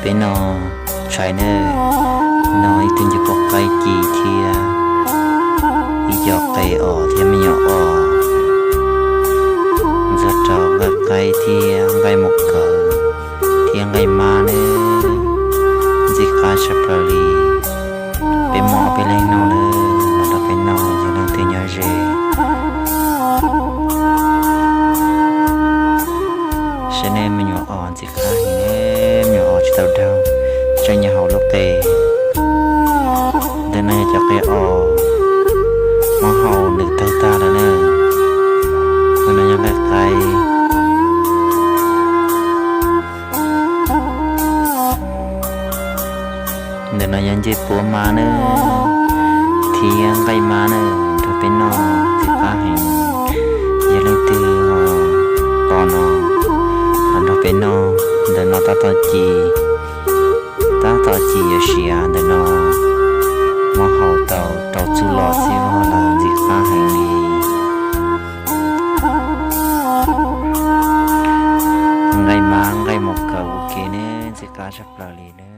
Peb noj tshais nawb, noj ib tug ncej puab qaib ci thiab ib co qe os thiab me nyuam os. Ntxuag rau nqaij qaib thiab nqaij mus kawm thiab nqaij mab nawb, ntxim qab tshaj plaws li. Peb muaj ob peb leeg noj nawb, los nrog peb noj, yog leej twg nyob ze. Saib nej, me nyuam os ntxim qab heev, me nyuam os tsis tau daug, tseem nyob hauv lub qe. Ntawm no yog cov qe os, muab hau nws tawg tag lawm na. Ntawm no yog nqaij qaib. Ntawm no yog ncej puab mab nawb, thiab nqaij mab nawb, nrog peb noj ntxim qab heev. Yog leej twg pom no los nrog peb noj. Ntawm no tab tom ci, tab tom ci yuav siav ntawm no, muab hau tau rau txuj lom xwb los ntxim qab heev li. Nqaij mab nqaij mus kawm ua ke ne, ntxim qab tshaj plaws li na.